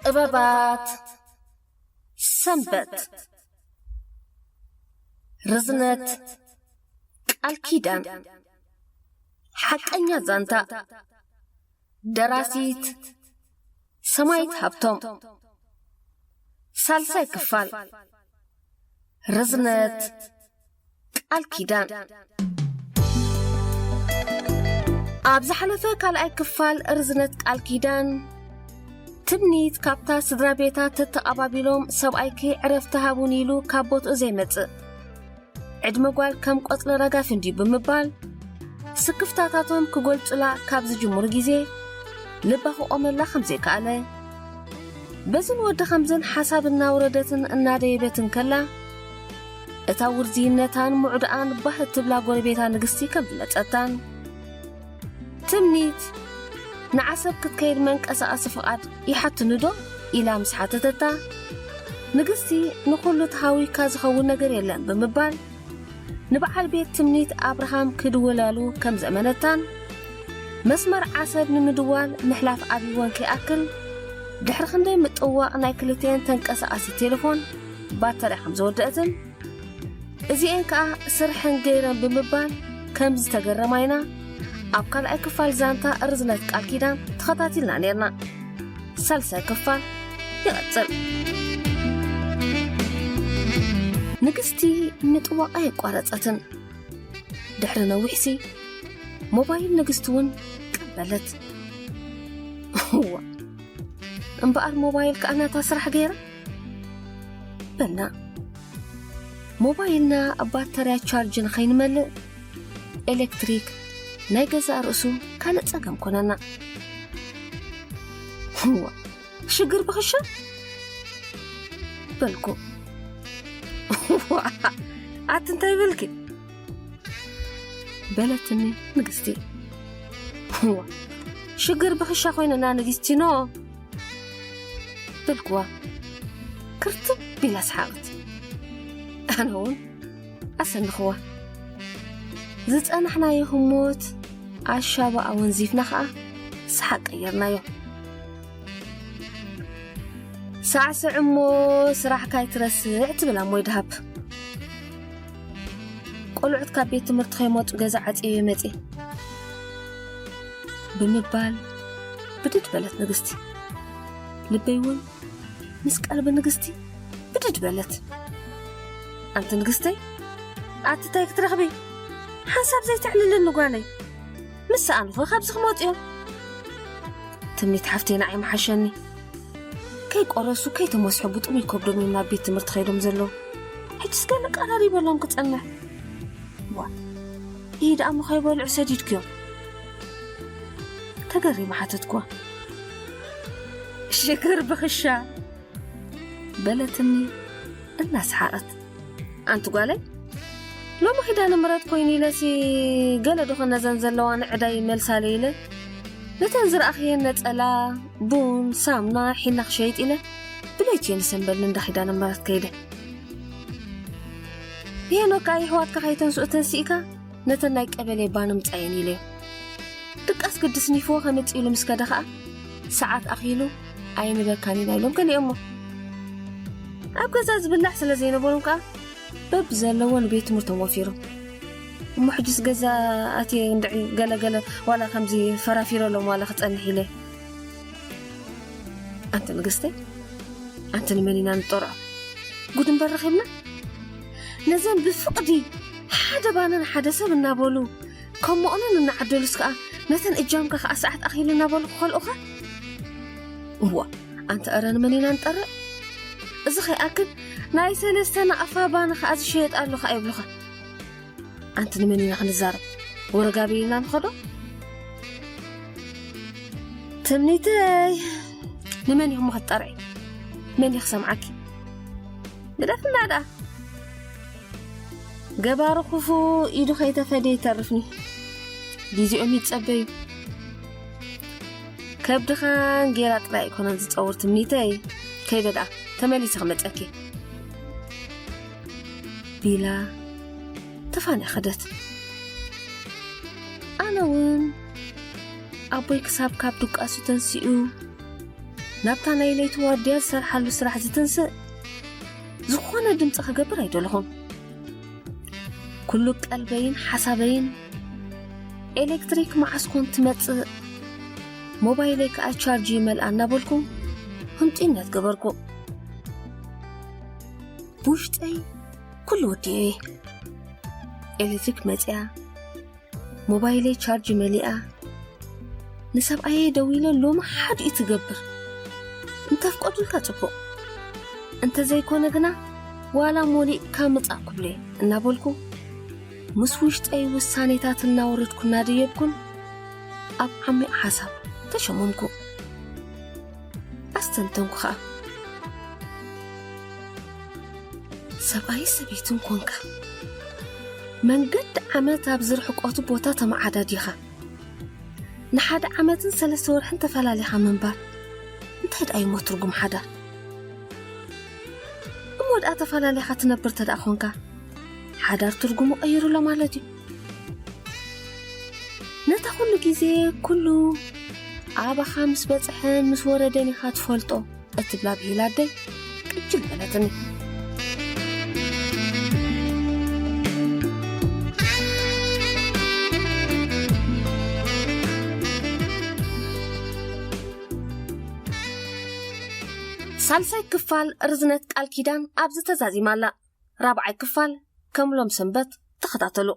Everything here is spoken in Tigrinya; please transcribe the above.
ጥበባት ሰንበት። ርዝነት ቃል ኪዳን። ሓቀኛ ዛንታ። ደራሲት ሰማይት ሃብቶም። ሳልሳይ ክፋል። ርዝነት ቃል ኪዳን። ኣብ ዝሓለፈ ካልኣይ ክፋል ርዝነት ቃል ኪዳን፣ ትምኒት ካብታ ስድራ ቤታ ተተቓባቢሎም፣ ሰብኣይኪ ዕረፍቲ ሃቡን ኢሉ ካብ ቦትኡ ዘይመጽእ፣ ዕድመ ጓል ከም ቆጽሊ ረጋፊ እንድዩ ብምባል፣ ስክፍታታቶም ክገልጹላ ካብ ዝጅምሩ ግዜ፣ ልባ ክቆመላ ከም ዘይከኣለ፣ በዝን ወዲ ከምዝን ሓሳብ እናውረደትን እናደየበትን ከላ፣ እታ ውርዝይነታን ምዑድኣን ባህ እትብላ ጎረቤታ ንግስቲ ከም ዝመጸታን፣ ትምኒት ንዓሰብ ክትከይድ መንቀሳቐሲ ፍቓድ ይሓትኒ ዶ? ኢላ ምስ ሓተተታ፣ ንግስቲ ንኹሉ ተሃዊካ ዝኸውን ነገር የለን ብምባል፣ ንበዓል ቤት ትምኒት ኣብርሃም ክድውላሉ ከም ዘእመነታን፣ መስመር ዓሰብ ንምድዋል ምሕላፍ ኣብይወን ከይኣክል፣ ድሕሪ ክንደይ ምጥዋቕ ናይ ክልቲኤን ተንቀሳቓሲ ቴሌፎን ባተርያ ከም ዝወደአትን፣ እዚኤን ከኣ ስርሐን ገይረን ብምባል ከም ዝተገረማ ኢና ኣብ ካልኣይ ክፋል ዛንታ ርዝነት ቃል ኪዳን ተኸታቲልና ኔርና። ሳልሳይ ክፋል ይቐጽል። ንግስቲ ምጥዋቓ የቋረጸትን። ድሕሪ ነዊሕሲ ሞባይል ንግስቲ እውን ቀበለት። እዋ፣ እምበኣር ሞባይል ከኣ ናታ ስራሕ ገይራ በልና። ሞባይልና ባተርያ ቻርጅ ንኸይንመልእ ኤሌክትሪክ ናይ ገዛእ ርእሱ ካልእ ጸገም ኮነና። እዋ፣ ሽግር ብኽሻ በልኩ። እዋ፣ ኣቲ እንታይ በልኪ? በለትኒ ንግስቲ። እዋ፣ ሽግር ብኽሻ ኮይንና ንግስቲኖ በልኩዋ። ክርትም ቢላ ሰሓቐት። ኣነ እውን ኣሰንኽዋ። ዝጸናሕናዮ ህሞት ኣሻባ ኣወንዚፍና ኸኣ ሰሓቕ ቀየርናዮ። ሳዕስዕ እሞ ስራሕካ ኣይትረስዕ ትብል ኣሞይ ደሃብ። ቆልዑት ካብ ቤት ትምህርቲ ከይመጹ ገዛ ዓጽየ መጺ ብምባል ብድድ በለት ንግስቲ። ልበይ እውን ምስ ቀልቢ ንግስቲ ብድድ በለት። ኣንቲ ንግስተይ፣ ኣቲ ታይ ክትረኽቢ? ሓንሳብ ዘይተዕልልኒ ጓለይ። ምስ ሰኣኑኸ ካብዚ ክመጡ እዮም። ትምኒት ሓፍተይ ንዓይ ምሓሸኒ። ከይቆረሱ ከይተመስሑ ብጥሙይ ከብዶም እዮም ናብ ቤት ትምህርቲ ከይዶም ዘለዉ። ሕጅስ ገለ ቀራሪበሎም ክጸንሕ። ዋ፣ ይህ ደኣ እሞ ከይበልዑ ሰዲድክዮም? ተገሪመ ሓተትኩዋ። ሽግር ብኽሻ በለትኒ እናሰሓቐት። ኣንቲ ጓለይ፣ ሎሚ ኪዳነ ምሕረት ኮይኑ ኢለሲ ገለ ዶ ነዘን ዘለዋ ንዕዳይ ይመልሳለ ኢለ ነተን ዝረኣኽየን ነጸላ፣ ቡን፣ ሳሙና፣ ሒና ክሸይጥ ኢለ ብለይቲ እየ ንሰንበል ንእንዳ ኪዳነ ምሕረት ከይደ። ሄኖክ ከኣ የሕዋትካ ከይተንስኡ ተንሲእካ ነተን ናይ ቀበሌ ባኒ ምጻየን ኢለ። ድቃስ ግዲ ስኒፍዎ ከመጽእ ኢሉ ምስ ከደ ኸኣ፣ ሰዓት ኣኺሉ ኣይንበካን ኢና ኢሎም ከሊኦሞ። ኣብ ገዛ ዝብላዕ ስለ ዘይነበሮም ከኣ፣ በብዘለዎ ንቤት ትምህርቶም ወፊሮም። እሞ ሕጅስ ገዛ ኣትየ እንድዒ ገለገለ ዋላ ከምዚ ፈራፊረሎም ዋላ ክጸንሕ ኢለ። ኣንቲ ንግስተይ፣ ኣንቲ ንመን ኢና ንጠርዖ? ጉድ እምበር ረኺብና። ነዘን ብፍቕዲ ሓደ ባንን ሓደ ሰብ እናበሉ፣ ከም መቑነን እናዓደሉስ ከኣ፣ ነተን እጃምካ ከኣ ሰዓት ኣኺሉ እናበሉ ክኸልኡኻ? እዋ፣ ኣንቲ እረ ንመን ኢና ንጠርዕ? እዚ ከይኣክል፣ ናይ ሰለስተ ናቕፋ ባኒ ከኣ ዝሸየጥ ኣሎ ከኣ ይብሉኻ። ኣንቲ ንመን ኢና ክንዛረብ? ወረጋቢ ኢልና ንኸዶ? ትምኒተይ፣ ንመን ኢኹም ክትጠርዒ? መን እዩ ክሰምዓኪ? ግደፍና ደኣ። ገባሪ ክፉእ ኢዱ ከይተፈደ ይተርፍኒ። ግዜኦም ይጸበዩ። ከብድኻን ጌራ ጥራይ ኣይኮነን ዝጸውር ትምኒተይ። ከይደ ደኣ፣ ተመሊሰ ክመጸኪ። ቢላ ተፋንያ ከደት። ኣነ እውን ኣቦይ ክሳብ ካብ ድቃሱ ተንሲኡ ናብታ ናይ ለይቲ ዋርድያ ዝሰርሓሉ ስራሕ ዝትንስእ ዝኾነ ድምፂ ክገብር ኣይደለኹን። ኩሉ ቀልበይን ሓሳበይን ኤሌክትሪክ መዓስ ኮን ትመፅእ፣ ሞባይለይ ከዓ ቻርጅ ይመልኣ እናበልኩ ህምጢነት ገበርኩ። ብውሽጠይ ኩሉ ወዲኤ፣ ኤሌክትሪክ መፅያ፣ ሞባይለይ ቻርጅ መሊኣ፣ ንሰብኣየ ደዊለ ሎሚ ሓድኡ ትገብር እንተፍቀዱልካ ፅቡቕ፣ እንተዘይኮነ ግና ዋላ ሞሊእካ ምፃእ ኩብለ እናበልኩ ምስ ውሽጠይ ውሳኔታት እናወረድኩ እናደየብኩን ኣብ ዓሚቕ ሓሳብ ተሸመምኩ። ኣስተንተንኩ ኸኣ። ሰብኣይ ሰበይትን ኮንካ መንገዲ ዓመት ኣብ ዝርሕቀቱ ቦታ ተመዓዳዲኻ ንሓደ ዓመትን ሰለስተ ወርሕን ተፈላለኻ ምንባር እንታይ ደኣ እዩሞ ትርጉም ሓዳር? እሞ ደኣ ተፈላለኻ ትነብር ተደኣ ኾንካ ሓዳር ትርጉሙ ቀይሩሎ ማለት እዩ። ነታ ኩሉ ግዜ ኩሉ ኣባኻ ምስ በጽሐን ምስ ወረደን ኢኻ ትፈልጦ እትብላ ብሂል ኣደይ ቅጅል በለትኒ። ሳልሳይ ክፋል ርዝነት ቃል ኪዳን ኣብዚ ተዛዚማ ኣላ። ራብዓይ ክፋል ከም ሎም ሰንበት ተኸታተሉ።